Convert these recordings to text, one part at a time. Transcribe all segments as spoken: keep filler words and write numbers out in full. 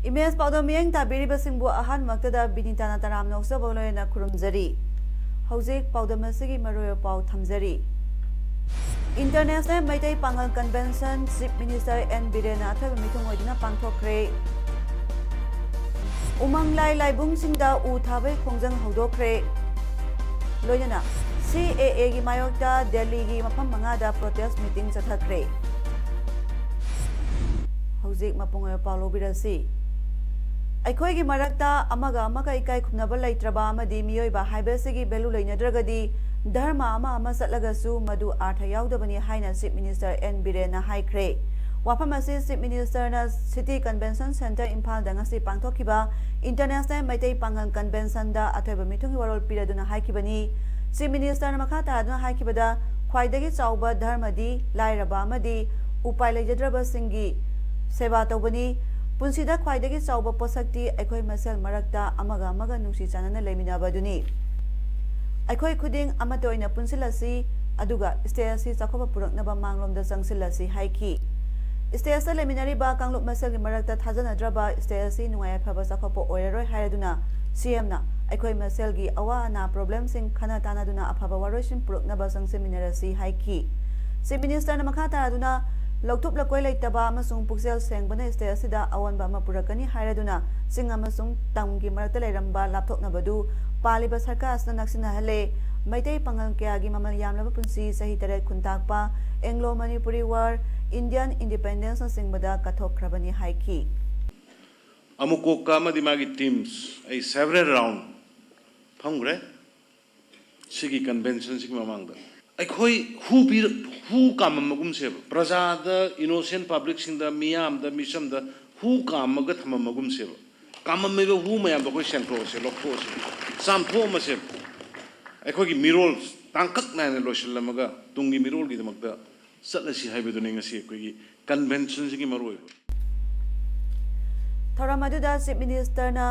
Image ꯄꯥꯎꯗꯝ ꯃꯤꯠꯌꯦꯡ ꯇꯥꯕꯤꯔꯤꯕꯁꯤꯡꯕꯨ ꯑꯍꯥꯟꯕꯃꯛꯇꯗ ꯕꯤꯅꯤꯇꯥꯅ ꯇꯔꯥꯝꯅ ꯑꯣꯛꯆꯕ ꯂꯣꯏꯅꯅ ꯈꯨꯔꯨꯝꯖꯔꯤ꯫ ꯍꯧꯖꯤꯛ ꯄꯥꯎꯗꯝ ꯑꯁꯤꯒꯤ ꯃꯔꯨꯑꯣꯏꯕ ꯄꯥꯎ ꯊꯝꯖꯔꯤ꯫ International Meitei Pangal Convention Chief Minister N ꯕꯤꯔꯦꯟꯅ ꯑꯊꯣꯏꯕ ꯃꯤꯊꯨꯡ ꯑꯣꯏꯗꯨꯅ ꯄꯥꯡꯊꯣꯛꯈ꯭ꯔꯦ꯫ ꯎꯃꯪ ꯂꯥꯏ ꯂꯥꯏꯕꯨꯡꯁꯤꯡꯗ ꯎ ꯊꯥꯕꯒꯤ ꯈꯣꯡꯖꯪ ꯍꯧꯗꯣꯛꯈ꯭ꯔꯦ꯫ ꯂꯣꯏꯅꯅ ꯁꯤ ꯑꯦ ꯑꯦꯒꯤ ꯃꯥꯌꯣꯛꯇ ꯗꯦꯜꯂꯤꯒꯤ ꯃꯐꯝ ꯃꯉꯥꯗ protest meeting ꯆꯠꯊꯈ꯭ꯔꯦ꯫ ꯍꯧꯖꯤꯛ ꯃꯄꯨꯡ ꯑꯣꯏꯕ ꯄꯥꯎ ꯂꯧꯕꯤꯔꯁꯤ꯫ ꯑꯩꯈꯣꯏꯒꯤ ꯃꯔꯛꯇ ꯑꯃꯒ ꯑꯃꯒ ꯏꯀꯥꯏ ꯈꯨꯝꯅꯕ ꯂꯩꯇ꯭ꯔꯕ ꯑꯃꯗꯤ ꯃꯤꯑꯣꯏꯕ ꯍꯥꯏꯕꯁꯤꯒꯤ value ꯂꯩꯅꯗ꯭ꯔꯒꯗꯤ ꯙꯔꯃ ꯑꯃ ꯑꯃ ꯆꯠꯂꯒꯁꯨ ꯃꯗꯨ ꯑꯥꯔꯊ ꯌꯥꯎꯗꯕꯅꯤ ꯍꯥꯏꯅ Chief Minister ꯑꯦꯟ ꯕꯤꯔꯦꯟꯅ ꯍꯥꯏꯈ꯭ꯔꯦ꯫ ꯋꯥꯐꯝ ꯑꯁꯤ Chief Ministerꯅ City Convention Centre ꯏꯝꯐꯥꯜꯗ ꯉꯁꯤ ꯄꯥꯡꯊꯣꯛꯈꯤꯕ International ꯃꯩꯇꯩ ꯄꯥꯉꯜ Conventionꯗ ꯑꯊꯣꯏꯕ ꯃꯤꯊꯨꯡꯒꯤ ꯋꯥꯔꯣꯜ ꯄꯤꯔꯗꯨꯅ ꯍꯥꯏꯈꯤꯕꯅꯤ꯫ Chief Ministerꯅ ꯃꯈꯥ ꯇꯥꯗꯨꯅ ꯍꯥꯏꯈꯤꯕꯗ, ꯈ꯭ꯋꯥꯏꯗꯒꯤ ꯆꯥꯎꯕ ꯙꯔꯃꯗꯤ ꯂꯥꯏꯔꯕ ꯑꯃꯗꯤ ꯎꯄꯥꯏ ꯂꯩꯖꯗ꯭ꯔꯕꯁꯤꯡꯒꯤ ꯁꯦꯕꯥ ꯇꯧꯕꯅꯤ꯫ ꯄꯨꯟꯁꯤꯗ ꯈ꯭ꯋꯥꯏꯗꯒꯤ ꯆꯥꯎꯕ ꯄꯣꯠꯁꯛꯇꯤ ꯑꯩꯈꯣꯏ ꯃꯁꯦꯜ ꯃꯔꯛꯇ ꯑꯃꯒ ꯑꯃꯒ ꯅꯨꯡꯁꯤ ꯆꯥꯟꯅꯅ ꯂꯩꯃꯤꯟꯅꯕ ꯑꯗꯨꯅꯤ꯫ ꯑꯩꯈꯣꯏ ꯈꯨꯗꯤꯡ ꯑꯃꯠꯇ ꯑꯣꯏꯅ ꯄꯨꯟꯁꯤꯜꯂꯁꯤ, ꯑꯗꯨꯒ state ꯑꯁꯤ ꯆꯥꯎꯈꯠꯄ ꯄꯨꯔꯛꯅꯕ ꯃꯥꯡꯂꯣꯝꯗ ꯆꯪꯁꯤꯜꯂꯁꯤ ꯍꯥꯏꯈꯤ꯫ Stateꯇ ꯂꯩꯃꯤꯟꯅꯔꯤꯕ ꯀꯥꯡꯂꯨꯞ ꯃꯁꯦꯜꯒꯤ ꯃꯔꯛꯇ ꯊꯥꯖꯅꯗ꯭ꯔꯕ state ꯑꯁꯤ ꯅꯨꯡꯉꯥꯏ ꯌꯥꯏꯐꯕ ꯆꯥꯎꯈꯠꯄ ꯑꯣꯏꯔꯔꯣꯏ ꯍꯥꯏꯔꯗꯨꯅ CMꯅ ꯑꯩꯈꯣꯏ ꯃꯁꯦꯜꯒꯤ ꯑꯋꯥ ꯑꯅꯥ problemꯁꯤꯡ ꯈꯟꯅ ꯇꯥꯟꯅꯗꯨꯅ ꯑꯐꯕ ꯋꯥꯔꯣꯏꯁꯤꯟ ꯄꯨꯔꯛꯅꯕ ꯆꯪꯁꯤꯟꯃꯤꯟꯅꯔꯁꯤ ꯍꯥꯏꯈꯤ꯫ Chief Ministerꯅ ꯃꯈꯥ ꯇꯥꯗꯨꯅ ꯂꯧꯊꯣꯛ ꯂꯀꯣꯏ ꯂꯩꯇꯕ ꯑꯃꯁꯨꯡ ꯄꯨꯛꯆꯦꯜ ꯁꯦꯡꯕꯅ state ꯑꯁꯤꯗ ꯑꯑꯣꯟꯕ ꯑꯃ ꯄꯨꯔꯛꯀꯅꯤ ꯍꯥꯏꯔꯗꯨꯅ ꯆꯤꯡ ꯑꯃꯁꯨꯡ ꯇꯝꯒꯤ ꯃꯔꯛꯇ ꯂꯩꯔꯝꯕ ꯂꯥꯞꯊꯣꯛꯅꯕꯗꯨ ꯄꯥꯜꯂꯤꯕ ꯁꯔꯀꯥꯔ ꯑꯁꯤꯅ ꯅꯛꯁꯤꯟꯅꯍꯜꯂꯦ꯫ ꯃꯩꯇꯩ ꯄꯥꯉꯜ ꯀꯌꯥꯒꯤ ꯃꯃꯜ ꯌꯥꯝꯂꯕ ꯄꯨꯟꯁꯤ ꯆꯍꯤ ꯇꯔꯦꯠ ꯈꯨꯟꯇꯥꯛꯄ Anglo Manipuri War, Indian Independenceꯅꯆꯤꯡꯕꯗ ꯀꯠꯊꯣꯛꯈ꯭ꯔꯕꯅꯤ ꯍꯥꯏꯈꯤ꯫ ꯑꯃꯨꯀꯣꯛꯀ ꯑꯃꯗꯤ ꯃꯥꯒꯤ teams ꯑꯩ several round ꯐꯝꯈ꯭ꯔꯦ ꯁꯤꯒꯤ conventionꯁꯤꯒꯤ ꯃꯃꯥꯡꯗ꯫ ꯑꯩꯈꯣꯏ ꯍꯨ ꯄꯤꯔ ꯍꯨ ꯀꯥꯝꯃꯝꯕꯒꯨꯝꯁꯦꯕ, ꯄ꯭ꯔꯖꯥꯗ, ꯏꯅꯣꯁꯦꯟ ꯄꯕ꯭ꯂꯤꯛꯁꯤꯡꯗ, ꯃꯤꯌꯥꯝꯗ, ꯃꯤꯆꯝꯗ ꯍꯨ ꯀꯥꯝꯃꯒ ꯊꯝꯃꯝꯕꯒꯨꯝꯁꯦꯕ꯫ ꯀꯥꯝꯃꯝꯃꯤꯕ ꯍꯨ ꯃꯌꯥꯝꯗꯣ ꯑꯩꯈꯣꯏ ꯁꯦꯡꯊꯣꯛꯑꯁꯦ, ꯂꯧꯊꯣꯛꯑꯁꯦ, ꯆꯥꯝꯊꯣꯛꯑꯝꯃꯁꯦꯕ꯫ ꯑꯩꯈꯣꯏꯒꯤ ꯃꯤꯔꯣꯜ ꯇꯥꯡꯀꯛ ꯅꯥꯏꯅ ꯂꯣꯏꯁꯤꯜꯂꯝꯃꯒ ꯇꯨꯡꯒꯤ ꯃꯤꯔꯣꯜꯒꯤꯗꯃꯛꯇ ꯆꯠꯂꯁꯤ ꯍꯥꯏꯕꯗꯨꯅꯤ ꯉꯁꯤ ꯑꯩꯈꯣꯏꯒꯤ ꯀꯟꯚꯦꯟꯁꯟꯁꯤꯒꯤ ꯃꯔꯨꯑꯣꯏꯕ꯫ ꯊꯧꯔꯝ ꯑꯗꯨꯗ ꯆꯤꯐ ꯃꯤꯅꯤꯁꯇꯔꯅ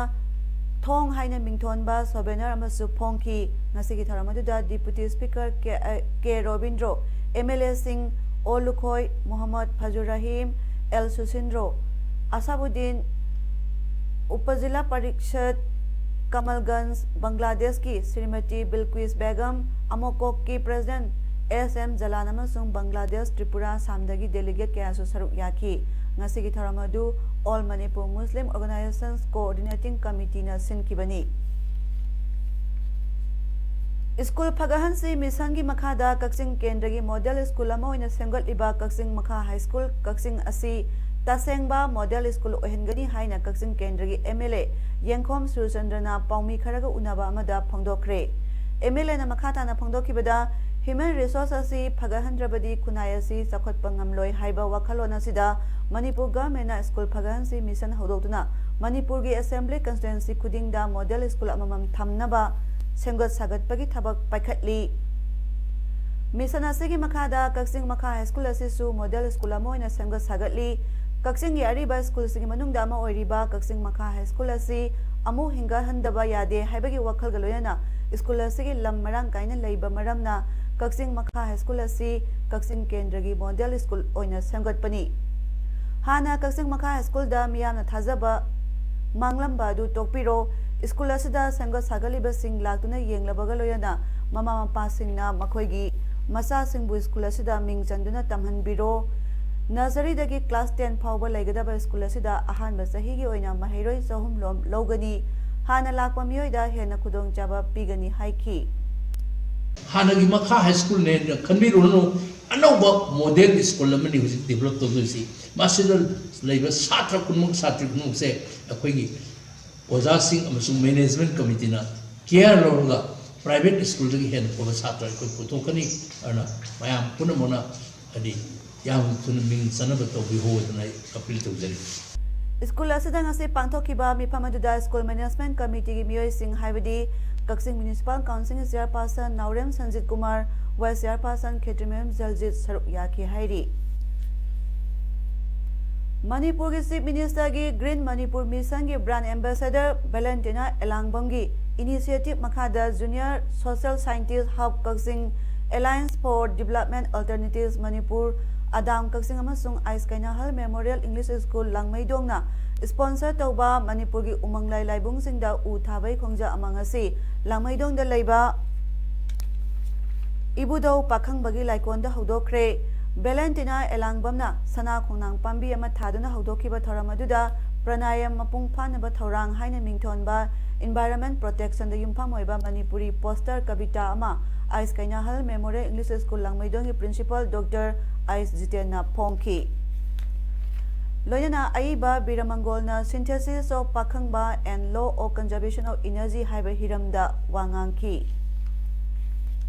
ꯊꯣꯡ ꯍꯥꯏꯅ ꯃꯤꯡꯊꯣꯟꯕ ꯁꯣꯚꯦꯅꯔ ꯑꯃꯁꯨ ꯐꯣꯡꯈꯤ꯫ ꯉꯁꯤꯒꯤ ꯊꯧꯔꯝ ꯑꯗꯨꯗ ꯗꯤꯄꯨꯇꯤ ꯁ꯭ꯄꯤꯀꯔ ꯀꯦ, ꯑ, ꯀꯦ ꯔꯣꯕꯤꯟꯗ꯭ꯔꯣ, ꯑꯦꯝ ꯑꯦꯜ ꯑꯦꯁꯤꯡ ꯑꯣ ꯂꯨꯈꯣꯏ, ꯃꯣꯍꯝꯃꯗ ꯐꯖꯨꯔ ꯔꯍꯤꯝ, ꯑꯦꯜ ꯁꯨꯁꯤꯟꯗ꯭ꯔꯣ, ꯑꯁꯥꯕꯨꯗꯤꯟ, ꯎꯄꯖꯤꯂꯥ ꯄꯔꯤꯁꯠ, ꯀꯃꯜꯒꯟꯖ, ꯕꯪꯒ꯭ꯂꯥꯗꯦꯁꯀꯤ ꯁ꯭ꯔꯤꯃꯇꯤ ꯕꯤꯜꯀ꯭ꯋꯤꯁ ꯕꯦꯒꯝ, ꯑꯃꯣꯀꯣꯛꯀꯤ ꯄ꯭ꯔꯦꯁꯤꯗꯦꯟꯠ ꯑꯦꯁ ꯑꯦꯝ ꯖꯂꯥꯟ ꯑꯃꯁꯨꯡ ꯕꯪꯒ꯭ꯂꯥꯗꯦꯁ, ꯇ꯭ꯔꯤꯄꯨꯔꯥ, ꯑꯁꯥꯝꯗꯒꯤ ꯗꯦꯂꯤꯒꯦꯠ ꯀꯌꯥꯁꯨ ꯁꯔꯨꯛ ꯌꯥꯈꯤ꯫ ꯉꯁꯤꯒꯤ ꯊꯧꯔꯝ ꯑꯗꯨ All Manipur Muslim Organizations Coordinating Committeeꯅ ꯁꯤꯟꯈꯤꯕꯅꯤ꯫ ꯁ꯭ꯀꯨꯜ ꯐꯒꯠꯍꯟꯁꯤ ꯃꯤꯁꯟꯒꯤ ꯃꯈꯥꯗ ꯀꯛꯆꯤꯡ ꯀꯦꯟꯗ꯭ꯔꯒꯤ ꯃꯣꯗꯦꯜ ꯁ꯭ꯀꯨꯜ ꯑꯃ ꯑꯣꯏꯅ ꯁꯦꯝꯒꯠꯂꯤꯕ ꯀꯛꯆꯤꯡ ꯃꯈꯥ ꯍꯥꯏ ꯁ꯭ꯀꯨꯜ, ꯀꯛꯆꯤꯡ ꯑꯁꯤ ꯇꯁꯦꯡꯕ ꯃꯣꯗꯦꯜ ꯁ꯭ꯀꯨꯜ ꯑꯣꯏꯍꯟꯒꯅꯤ ꯍꯥꯏꯅ ꯀꯛꯆꯤꯡ ꯀꯦꯟꯗ꯭ꯔꯒꯤ ꯑꯦꯝ ꯑꯦꯜ ꯑꯦ ꯌꯦꯡꯈꯣꯝ ꯁꯨꯔꯆꯟꯗ꯭ꯔꯅ ꯄꯥꯎꯃꯤ ꯈꯔꯒ ꯎꯅꯕ ꯑꯃꯗ ꯐꯣꯡꯗꯣꯛꯈ꯭ꯔꯦ꯫ ꯑꯦꯝ ꯑꯦꯜ ꯑꯦꯅ ꯃꯈꯥ ꯇꯥꯅ ꯐꯣꯡꯗꯣꯛꯈꯤꯕꯗ, human resource ꯑꯁꯤ ꯐꯒꯠꯍꯟꯗ꯭ꯔꯕꯗꯤ ꯈꯨꯟꯅꯥꯏ ꯑꯁꯤ ꯆꯥꯎꯈꯠꯄ ꯉꯝꯂꯣꯏ ꯍꯥꯏꯕ ꯋꯥꯈꯜꯂꯣꯟ ꯑꯁꯤꯗ ꯃꯅꯤꯄꯨꯔ ꯒꯚꯔꯟꯃꯦꯟꯠꯅ ꯁ꯭ꯀꯨꯜ ꯐꯒꯠꯍꯟꯁꯤ ꯃꯤꯁꯟ ꯍꯧꯗꯣꯛꯇꯨꯅ ꯃꯅꯤꯄꯨꯔꯒꯤ ꯑꯦꯁꯦꯝꯕ꯭ꯂꯤ ꯀꯟꯁꯇꯤꯇ꯭ꯋꯦꯟꯁꯤ ꯈꯨꯗꯤꯡꯗ ꯃꯣꯗꯦꯜ ꯁ꯭ꯀꯨꯜ ꯑꯃꯃꯝ ꯊꯝꯅꯕ ꯁꯦꯝꯒꯠ ꯁꯥꯒꯠꯄꯒꯤ ꯊꯕꯛ ꯄꯥꯏꯈꯠꯂꯤ꯫ ꯃꯤꯁꯟ ꯑꯁꯤꯒꯤ ꯃꯈꯥꯗ ꯀꯛꯆꯤꯡ ꯃꯈꯥ ꯍꯥꯏ ꯁ꯭ꯀꯨꯜ ꯑꯁꯤꯁꯨ ꯃꯣꯗꯦꯜ ꯁ꯭ꯀꯨꯜ ꯑꯃ ꯑꯣꯏꯅ ꯁꯦꯝꯒꯠ ꯁꯥꯒꯠꯂꯤ꯫ ꯀꯛꯆꯤꯡꯒꯤ ꯑꯔꯤꯕ ꯁ꯭ꯀꯨꯜꯁꯤꯡꯒꯤ ꯃꯅꯨꯡꯗ ꯑꯃ ꯑꯣꯏꯔꯤꯕ ꯀꯛꯆꯤꯡ ꯃꯈꯥ ꯍꯥꯏ ꯁ꯭ꯀꯨꯜ ꯑꯁꯤ ꯑꯃꯨꯛ ꯍꯤꯡꯒꯠꯍꯟꯗꯕ ꯌꯥꯗꯦ ꯍꯥꯏꯕꯒꯤ ꯋꯥꯈꯜꯒ ꯂꯣꯏꯅꯅ ꯁ꯭ꯀꯨꯜ ꯑꯁꯤꯒꯤ ꯂꯝ ꯃꯔꯥꯡ ꯀꯥꯏꯅ ꯂꯩꯕ ꯃꯔꯝꯅ ꯀꯛꯆꯤꯡ ꯃꯈꯥ ꯍꯥꯏ ꯁ꯭ꯀꯨꯜ ꯑꯁꯤ ꯀꯛꯆꯤꯡ ꯀꯦꯟꯗ꯭ꯔꯒꯤ ꯃꯣꯗꯦꯜ ꯁ꯭ꯀꯨꯜ ꯑꯣꯏꯅ ꯁꯦꯝꯒꯠꯄꯅꯤ꯫ ꯍꯥꯟꯅ ꯀꯛꯆꯤꯡ ꯃꯈꯥ ꯍꯥꯏ ꯁ꯭ꯀꯨꯜꯗ ꯃꯤꯌꯥꯝꯅ ꯊꯥꯖꯕ ꯃꯥꯡꯂꯝꯕ ꯑꯗꯨ ꯇꯣꯛꯄꯤꯔꯣ꯫ ꯁ꯭ꯀꯨꯜ ꯑꯁꯤꯗ ꯁꯦꯝꯒꯠ ꯁꯥꯒꯠꯂꯤꯕꯁꯤꯡ ꯂꯥꯛꯇꯨꯅ ꯌꯦꯡꯂꯕꯒ ꯂꯣꯏꯅꯅ ꯃꯃꯥ ꯃꯄꯥꯁꯤꯡꯅ ꯃꯈꯣꯏꯒꯤ ꯃꯆꯥꯁꯤꯡꯕꯨ ꯁ꯭ꯀꯨꯜ ꯑꯁꯤꯗ ꯃꯤꯡ ꯆꯟꯗꯨꯅ ꯇꯝꯍꯟꯕꯤꯔꯣ꯫ ꯅꯔꯁꯔꯤꯗꯒꯤ ꯀ꯭ꯂꯥꯁ ꯇꯦꯟ ꯐꯥꯎꯕ ꯂꯩꯒꯗꯕ ꯁ꯭ꯀꯨꯜ ꯑꯁꯤꯗ ꯑꯍꯥꯟꯕ ꯆꯍꯤꯒꯤ ꯑꯣꯏꯅ ꯃꯍꯩꯔꯣꯏ ꯆꯍꯨꯝ ꯂꯣꯝ ꯂꯧꯒꯅꯤ꯫ ꯍꯥꯟꯅ ꯂꯥꯛꯄ ꯃꯤꯑꯣꯏꯗ ꯍꯦꯟꯅ ꯈꯨꯗꯣꯡꯆꯥꯕ ꯄꯤꯒꯅꯤ ꯍꯥꯏꯈꯤ꯫ ꯍꯥꯟꯅꯒꯤ ꯃꯈꯥ ꯍꯥꯏ ꯁ꯭ꯀꯨꯜꯅꯦꯅ ꯈꯟꯕꯤꯔꯨꯔꯅꯨ, ꯑꯅꯧꯕ ꯃꯣꯗꯦꯜ ꯁ꯭ꯀꯨꯜ ꯑꯃꯅꯤ ꯍꯧꯖꯤꯛ ꯗꯤꯕꯦꯂꯞ ꯇꯧꯗꯣꯏꯁꯤ꯫ ꯃꯁꯤꯗ ꯂꯩꯕ ꯁꯥꯇ꯭ꯔ ꯈꯨꯗꯤꯡꯃꯛ, ꯁꯥꯇ꯭ꯔꯤ ꯈꯨꯗꯤꯡꯃꯛꯁꯦ ꯑꯩꯈꯣꯏꯒꯤ ꯑꯣꯖꯥꯁꯤꯡ ꯑꯃꯁꯨꯡ ꯃꯦꯅꯦꯖꯃꯦꯟꯠ ꯀꯃꯤꯇꯤꯅ ꯀꯤꯌꯥꯔ ꯂꯧꯔꯒ ꯄ꯭ꯔꯥꯏꯚꯦꯠ ꯁ꯭ꯀꯨꯜꯗꯒꯤ ꯍꯦꯟꯅ ꯐꯕ ꯁꯥꯇ꯭ꯔ ꯑꯩꯈꯣꯏ ꯄꯨꯊꯣꯛꯀꯅꯤ꯫ ꯑꯗꯨꯅ ꯃꯌꯥꯝ ꯄꯨꯝꯅꯃꯛꯅ ꯍꯥꯏꯗꯤ ꯌꯥꯝ ꯊꯨꯅ ꯃꯤꯡ ꯆꯟꯅꯕ ꯇꯧꯕꯤꯌꯨ ꯍꯥꯏꯗꯅ ꯑꯩ ꯑꯄꯤꯜ ꯇꯧꯖꯔꯤ꯫ ꯁ꯭ꯀꯨꯜ ꯑꯁꯤꯗ ꯉꯁꯤ ꯄꯥꯡꯊꯣꯛꯈꯤꯕ ꯃꯤꯐꯝ ꯑꯗꯨꯗ ꯁ꯭ꯀꯨꯜ ꯃꯦꯅꯦꯖꯃꯦꯟꯠ ꯀꯃꯤꯇꯤꯒꯤ ꯃꯤꯑꯣꯏꯁꯤꯡ ꯍꯥꯏꯕꯗꯤ ꯀꯛꯆꯤꯡ ꯃ꯭ꯌꯨꯅꯤꯁꯤꯄꯥꯜ ꯀꯥꯎꯟꯁꯤꯜꯒꯤ chairperson Naorem Sanjit Kumar, vice chairperson Khetrimayum Jaljit ꯁꯔꯨꯛ ꯌꯥꯈꯤ ꯍꯥꯏꯔꯤ꯫ ꯃꯅꯤꯄꯨꯔꯒꯤ ꯆꯤꯐ ꯃꯤꯅꯤꯁꯇꯔꯒꯤ ꯒ꯭ꯔꯤꯟ ꯃꯅꯤꯄꯨꯔ ꯃꯤꯁꯟꯒꯤ ꯕ꯭ꯔꯥꯟꯗ ꯑꯦꯝꯕꯦꯁꯦꯗꯔ ꯚꯦꯂꯦꯟꯇꯤꯅꯥ ꯑꯦꯂꯥꯡꯕꯝꯒꯤ ꯏꯅꯤꯁꯤꯌꯦꯇꯤꯚ ꯃꯈꯥꯗ junior social scientist hub Kakching, alliance for development alternatives Manipur, ADAM Kakching ꯑꯃꯁꯨꯡ Ais Keinahal memorial English school ꯂꯥꯡꯃꯩꯗꯣꯡꯅ ꯁ꯭ꯄꯣꯟꯁꯔ ꯇꯧꯕ ꯃꯅꯤꯄꯨꯔꯒꯤ ꯎꯃꯪ ꯂꯥꯏ ꯂꯥꯏꯕꯨꯡꯁꯤꯡꯗ ꯎ ꯊꯥꯕꯒꯤ ꯈꯣꯡꯖꯪ ꯑꯃ ꯉꯁꯤ ꯂꯥꯡꯃꯩꯗꯣꯡꯗ ꯂꯩꯕ ꯏꯕꯨꯙꯧ ꯄꯥꯈꯪꯕꯒꯤ ꯂꯥꯏꯀꯣꯟꯗ ꯍꯧꯗꯣꯛꯈ꯭ꯔꯦ꯫ ꯚꯦꯂꯦꯟꯇꯤꯅꯥ ꯑꯦꯂꯥꯡꯕꯝꯅ ꯁꯅꯥ ꯈꯣꯡꯅꯥꯡ ꯄꯥꯝꯕꯤ ꯑꯃ ꯊꯥꯗꯨꯅ ꯍꯧꯗꯣꯛꯈꯤꯕ ꯊꯧꯔꯝ ꯑꯗꯨꯗ ꯄ꯭ꯔꯅꯥꯌꯝ ꯃꯄꯨꯡ ꯐꯥꯅꯕ ꯊꯧꯔꯥꯡ ꯍꯥꯏꯅ ꯃꯤꯡꯊꯣꯟꯕ ꯏꯟꯚꯥꯏꯔꯟꯃꯦꯟꯠ ꯄ꯭ꯔꯣꯇꯦꯛꯁꯟꯗ ꯌꯨꯝꯐꯝ ꯑꯣꯏꯕ ꯃꯅꯤꯄꯨꯔꯤ ꯄꯣꯁꯇꯔ ꯀꯕꯤꯇꯥ ꯑꯃ Ais Keinahal memorial English school ꯂꯥꯡꯃꯩꯗꯣꯡꯒꯤ ꯄ꯭ꯔꯤꯟꯁꯤꯄꯥꯜ ꯗꯣꯛꯇꯔ ꯑꯥꯏꯁ ꯖꯤꯇꯦꯟꯅ ꯐꯣꯡꯈꯤ꯫ ꯂꯣꯏꯅꯅ ꯑꯏꯕ ꯕꯤꯔꯃꯪꯒꯣꯜꯅ Synthesis of Pakhangba and Law of Conservation of Energy ꯍꯥꯏꯕ ꯍꯤꯔꯝꯗ ꯋꯥ ꯉꯥꯡꯈꯤ꯫